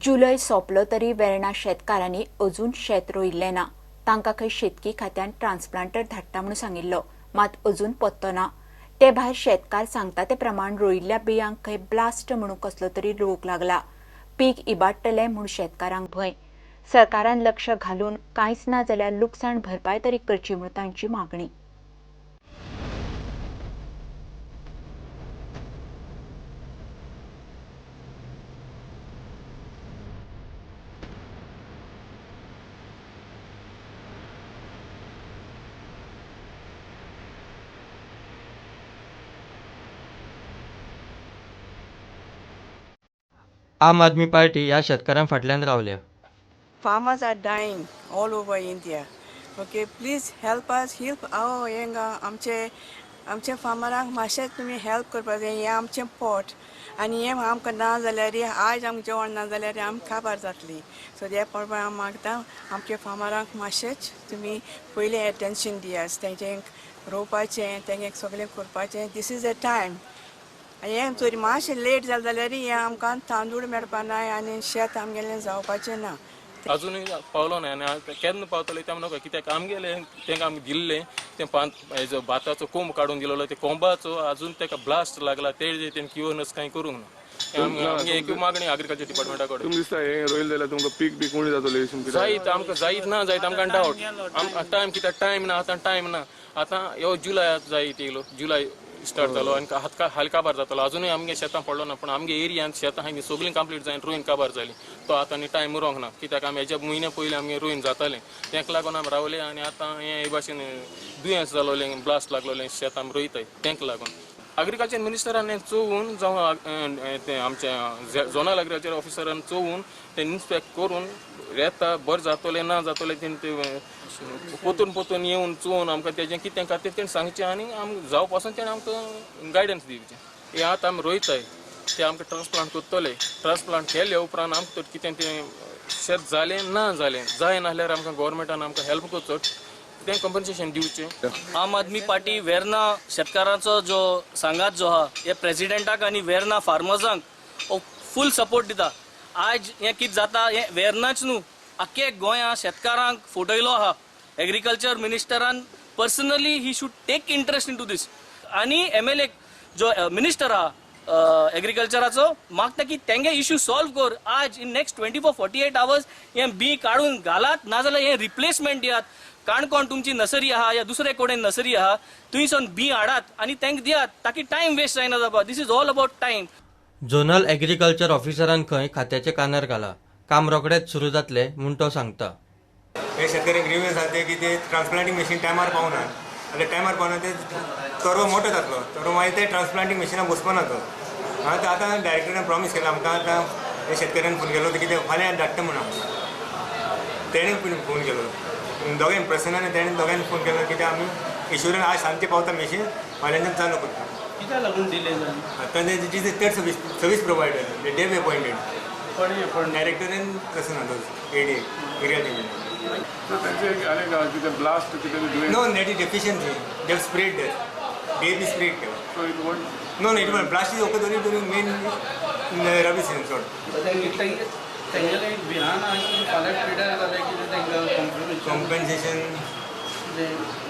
जुलय सोंपलो तरी वेर्णा शेतकारांनी अजून शेत रोयिल्लें ना. तांकां खंय शेतकी खात्यान ट्रान्सप्लांटर धाडटा म्हूण सांगिल्लो, मात अजून पत्तो ना. ते भायर शेतकार सांगता ते प्रमाण रोयिल्ल्या बियांक खंय ब्लास्ट म्हणून कसलो तरी रोग लागला. पीक इबाडटलें म्हूण शेतकारांक भंय. सरकारान लक्ष घालून कांयच ना जाल्यार लुकसाण भरपाय तरी करची म्हूण तांची मागणी. आम आदमी पार्टी ह्या शेतकारां फाटल्यान रावल्या. Farmers are dying all over India. Okay, please help us, help our हेंगा आमचे आमचे फार्मरांक मातशें तुमी हेल्प करपाक जाय. हें आमचें पोट आनी हें आमकां ना जाल्यार आयज आमकां जेवण ना जाल्यार आमकां काबार जातली. सो ते प्रमाण हांव मागता आमच्या फार्मरांक मातशेंच तुमी पयलीं एटेन्शन दियात, तेंचें रोवपाचें, तेंगे सगळें करपाचें. This is a time. हें जरी मातशें लेट जालें जाल्यार हें आमकां तांदूळ मेळपा ना आनी शेत आमगेलें जावपाचें ना. अजूनय पावलो ना आनी केन्ना पावतले तें नकळो, कित्याक आमगेले तेंका आमी दिल्ले तें हेजो भाताचो कोंब काडून दिलेलो, ते कोंबाचो अजून तेका ब्लास्ट लागला, ते तेणें क्युअरनस कांय करूंक ना. आमगे एक मागणी एग्रीकल्चर डिपार्टमेंटा कडेन. तुमकां दिसता हें रोयलें जाल्यार तुमकां पीक बी उणें जातलें? जायत आमकां, जायत ना जायत आमकां डावट. आमकां टायम कित्याक टायम ना, आतां टायम ना. आतां ह्यो जुलय जायत येयलो, जुलय स्टार्ट जालो आनी हाल काबार जातलो. अजुनूय आमगे शेतां पडलो ना, पूण आमगे एरियांत शेतां आहा सगळीं कंप्लीट जायन रोयन काबार जाली. तो आतां आनी टायम उरोंक ना, कित्याक आमी हेज्या म्हयन्या पयलीं आमगे रोयन जातालें, तेका लागून आमी रावले आनी आतां हें हे भाशेन दुयेंस जालोलें, ब्लास्ट लागलोलें शेत आमी रोयताय तेंक लागून. एग्रीकल्चर मिनिस्टरान चोवन जावं तें आमच्या झोनल एग्रीकल्चर ऑफिसरान चोवन तें इन्स्पेक्ट करून येता बरें जातलें ना जातलें तें पोतून पोतून येवन चोवन आमकां तेजें कितें खातीर तेणें सांगचें आनी आमकां जावं पासून तेणें आमकां गायडन्स दिवचें. हें आतां आमी रोयताय ते आमकां ट्रान्सप्लांट करतले, ट्रान्सप्लांट केले उपरांत आमकां तर कितें तें शेत जालें ना जालें जायना जाल्यार आमकां गोवोरमेंटान आमकां हेल्प करचो, तें कॉम्पन्सेशन दिवचें. आम आदमी पार्टी वेर्ना शेतकारांचो जो सांगात जो आहा हे प्रेजिडेंटाक आनी वेर्ना फार्मर्सांक फूल सपोर्ट दिता. आज हें कितें जाता हें वेर्नाच न्हू, आख्खे गोंया शेतकारांक फटयलो आहा. एग्रीकल्चर मिनिस्टरान personally he should take interest into this. आनी एमएलए जो मिनिस्टर आहा एग्रीकल्चराचो मागता की तेंगे इश्यू सॉल्व कर. आज इन नेक्स्ट 24-48 आवर्स हें बी काडून घालात, नाजाल्यार हें रिप्लेसमेंट दियात. काणकोण तुमची नर्सरी आहा या दुसरे कडेन नर्सरी आहा, थंयसून बी हाडात आनी तांकां दियात, ताकी टायम वेस्ट जायना जावपा. This is all about time. Zonal agriculture ऑफिसरान खंय खात्याचे कानार घाला, काम रोखडेच सुरू जातलें म्हूण तो सांगता. हे शेतकऱ्यांक ग्रिव्हन्स आसा ते की ते ट्रान्सप्लांटींग मशीन टायमार पावना, आतां टायमार पावना ते तरवो मोठो जातलो, तरवो मागीर ते ट्रान्सप्लांटींग मशिनाक बसपाना तो. आतां आतां डायरेक्टरान प्रॉमीस केलां आमकां, आतां हे शेतकऱ्यान फोन केलो कितें फाल्यां धाडटा म्हणून आमकां, तेणें फोन केलो दोगांय प्रसन्नान, तेणें दोगांयनी फोन केलो कित्याक आमी इशुरन आज सांजचें पावता मशीन फाल्यांच्यान चालू करता. कित्याक लागून डिले जाली? आतां ते चड service provider they be appointed डायरेक्टरान Prasanna AD agriculture engineer. तेंचे आनी कितें ब्लास्ट कितें? No, that is deficiency. They have spread that. DAP spread केला. So it won't. No, it won't. Blast is okay only during main rabi season sort. तेंगेलें एक भिरांत आहा की फाल्यां पिड्यार जालें कितें तेंकां कॉम्पन्सेशन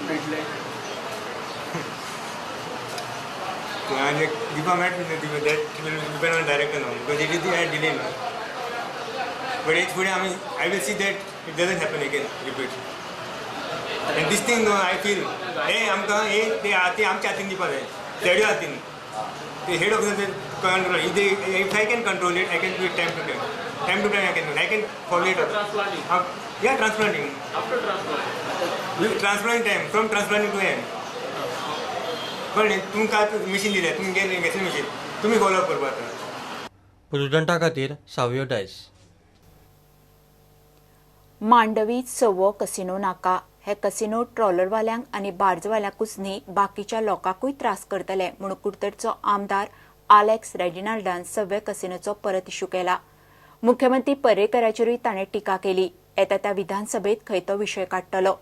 मेळटलें. आनी दिवपा मेळटलें, that will depend on director now because it is delay न्हू. बट हेच फुडें आमी I will see that it doesn't happen again repeat. And this thing no I feel हे आमकां हे ते आमच्या हातीन दिवपा जाय, तेड्यो हातीन. ते head officer control, if I can control it I can do it time to time, time to time I can follow it. Yeah, transplanting. After transplanting. Transplanting time, from transplanting to end. कळ्ळें? तुमकां machine दिलें, तुमी गेले घेतलें machine, तुमी follow up करपा आतां. प्रुडंटा खातीर सावयो डायस. मांडवी सवो कसिनो नाका. हे कसिनो ट्रॉलरवाल्यांक आनी बार्जवाल्यांकूच न्ही बाकीच्या लोकांकूय त्रास करतले म्हूण कुडतरचो आमदार आलेक्स रेजिनाल्डान सव्वे कसिनोचो परत इश्यू केला. मुख्यमंत्री पर्रेकराचेरूय ताणें टिका केली. येता त्या विधानसभेत खंय तो विशय काडटलो.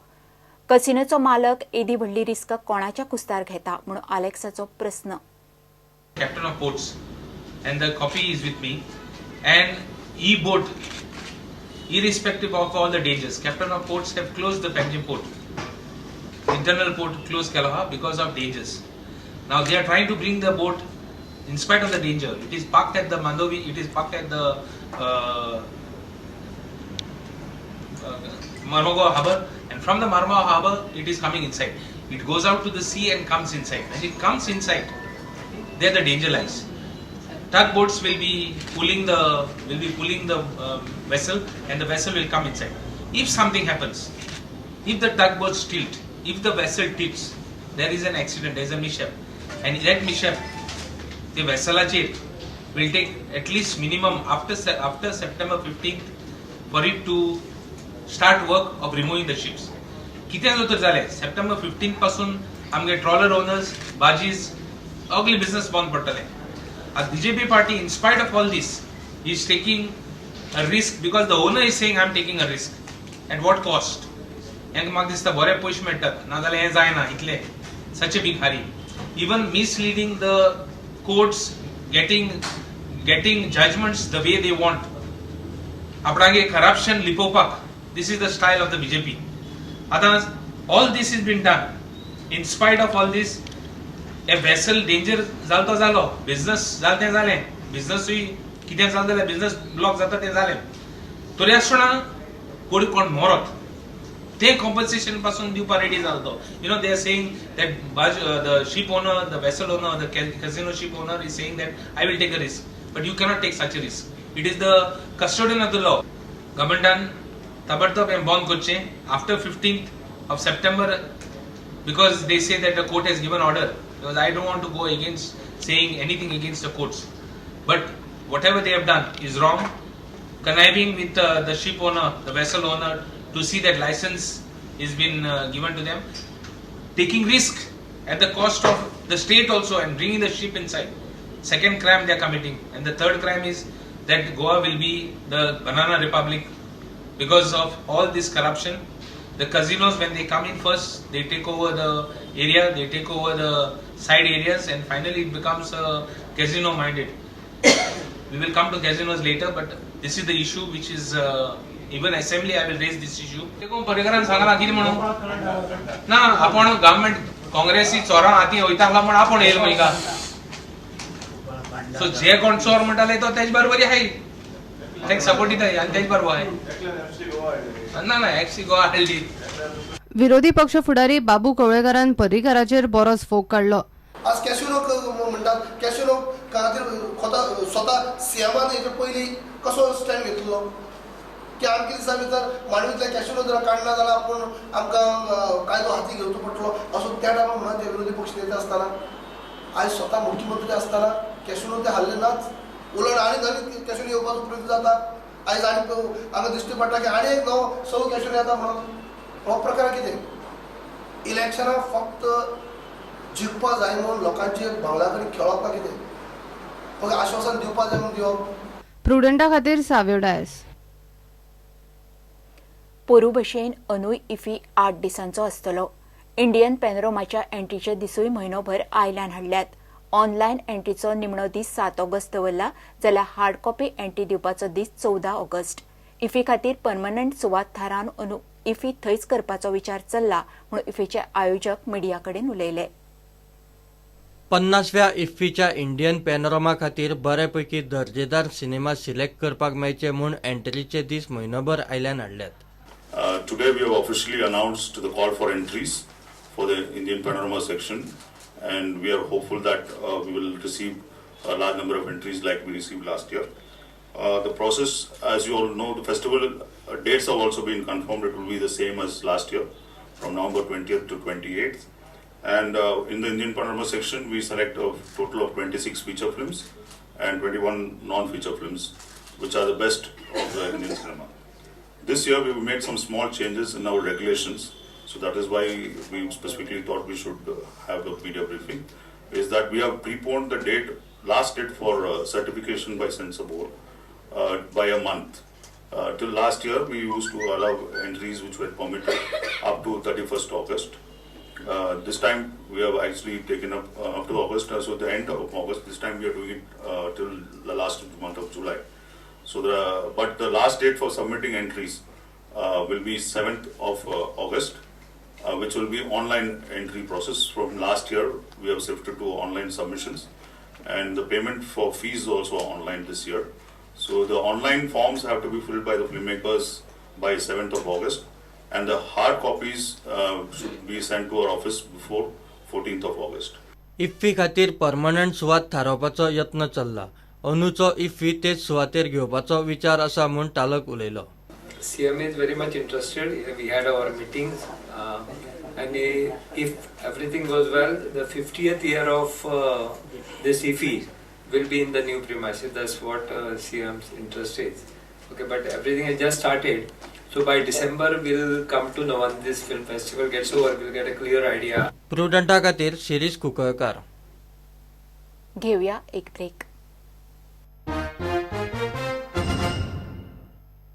कसिनोचो मालक एदी व्हडली रिस्क कोणाच्या कुस्तार घेता म्हूण आलेक्साचो प्रस्न. Captain of ports and the copy is with me and E boat, irrespective of all the dangers, captain of ports have closed the Panjim port, internal port close केलो आहा because of dangers. Now they are trying to bring the boat in spite of the danger. It is parked at the Mandovi, it is parked at the Marmagao harbour, and from the Marmagao harbour it is coming inside. It goes out to the sea and comes inside. When it comes inside, there the danger lies. Tugboats will be pulling the vessel, and the vessel will come inside. If something happens, if the tugboats tilt, if the vessel tips, there is an accident, there is a mishap, and that mishap, the vessel will take at least minimum after September 15th for it to start work of removing the ships. कितें जर तर जालें September 15 पासून आमगे trawler owners, बाजीज, सगळे business बंद पडटले. आज BJP party in spite of all this is taking a risk because the owner is saying I am taking a risk. At what cost? हेंका म्हाका दिसता बरे पयशे मेळटात, नाजाल्यार हें जायना इतलें. Such a big hurry, even misleading the courts, getting judgments the way they want, आपणागे corruption लिपोवपाक. This is the style of the BJP. आतां all this is been done. In spite of all this, a vessel danger जालो तो जालो, business जालें तें जालें, बिझनसूय कितें जालें जाल्यार बिझनस ब्लॉक जाता तें जालें. तरी आसतना कोण कोण मरत ते कॉम्पन्सेशन पासून दिवपा रेडी जालो तो. You know they are saying that the ship owner, the vessel owner, the casino ship owner is saying that I will take a risk, but you cannot take such a risk. It is the custodian of the law. गव्हर्मेंटान ताबडतोब हें बंद करचें after 15th of September, because they say that the court has given order. Because I don't want to go against saying anything against the courts, but whatever they have done is wrong. Conniving with the ship owner, the vessel owner, to see that license is been given to them, taking risk at the cost of the state also and bringing the ship inside. Second crime they are committing. And the third crime is that Goa will be the banana republic because of all this corruption. The casinos, when they come in first, they take over the area, they take over the side areas, and finally it becomes a casino minded. We will come to casinos later, but this is the issue which is even assembly I will raise this issue. परिकरान सांगला कितें म्हणून ना, आपण government काँग्रेसी चोरां हाती वयता आसला म्हण आपूण येयल खंय का. सो जे कोण चोर म्हणटाले तो तेज बरोबर आहाय, तेका सपोर्ट दिता आनी तेज बरोबर आहाय. ना ना एफसी गोवा हाडली. विरोधी पक्ष फुडारी बाबू कवळेकारान पर्रीकाराचेर बरोच फोग काडलो. आज कॅसिनो म्हणटात, कॅसिनो खातीर स्वता सीएमान हेचे पयलीं कसो स्टँड घेतलो की आमच्या दिसा भितर मांडवींतले कॅसिनो जर काडना जाल्यार आपूण आमकां कायदो हाती घेवचो पडटलो असो त्या टायमार म्हणून ते विरोधी पक्ष नेते आसतना, आयज स्वता मुख्यमंत्री आसतना कॅसिनो ते हाल्ले नाच. उलट आनी नवीन कॅसिनो येवपाचो प्रयत्न जाता. आयज आनी हांगा दिश्टी पडटा की आनी एक नवो सगळो कॅसिनो येता म्हणून. हो प्रकार कितें, इलेक्शनां फक्त जिखपा जाय म्हणून लोकांचे भावना कडेन खेळप काय कितें, फक्त आश्वासन दिवपा जाय म्हणून दिवप. प्रुडंटा खातीर साव्यो डायस. पोरू भशेन अंदूय इफी 8 दिसांचो आसतलो. इंडियन पॅनोरमाच्या एंट्रीचे दिसूय म्हयनोभर आयल्यान हाडल्यात. ऑनलायन एंट्रीचो निमणो दीस 7 ऑगस्ट दवरला, जाल्यार हार्ड कॉपी एंट्री दिवपाचो दीस 14 ऑगस्ट. इफी खातीर परमनंट सुवात थारावन अंदू इफी थंयच करपाचो विचार चल्ला म्हूण इफीचे आयोजक मिडिया कडेन उलयले. 50व्या इफ्फीच्या इंडियन पॅनोरमा खातीर बऱ्यापैकी दर्जेदार सिनेमा सिलेक्ट करपाक मेळचे म्हूण एंट्रीचे दीस म्हयनोभर आयल्यान हाडल्यात. Today we have officially announced the call for entries for the Indian Panorama section, and we are hopeful that we will receive a large number of entries like we received last year. The process, as you all know, the festival dates have also been confirmed. It will be the same as last year, from November 20th to 28th. And in the Indian Panorama section, we select a total of 26 feature films and 21 non-feature films, which are the best of the Indian cinema. This year, we made some small changes in our regulations, so that is why we specifically thought we should have a media briefing, is that we have preponed the date, last date for certification by censor board by a month. Till last year, we used to allow entries which were permitted up to 31st August. This time we have actually taken up up to August, so the end of August. This time we are doing it till the last month of July. So but the last date for submitting entries will be 7th of August, which will be online entry process. From last year, we have shifted to online submissions, and the payment for fees also online this year. So the online forms have to be filled by the filmmakers by 7th of August, and the hard copies should be sent to our office before 14th of August. IFFI खातीर permanent सुवात थारावपाचो यत्न चल्ला. अंदूचो IFFI तेच सुवातेर घेवपाचो विचार आसा म्हूण तालक उलयलो. CM is very much interested. We had our meetings, and if everything goes well, the 50th year of this IFFI will be in the new premises. That's what CM's interest is. Okay, but everything has just started. So by December, we'll come to know when this film festival gets over. We'll get a clear idea. प्रुडंटा खातीर शिरीष कुंकळकार. घेऊया एक break.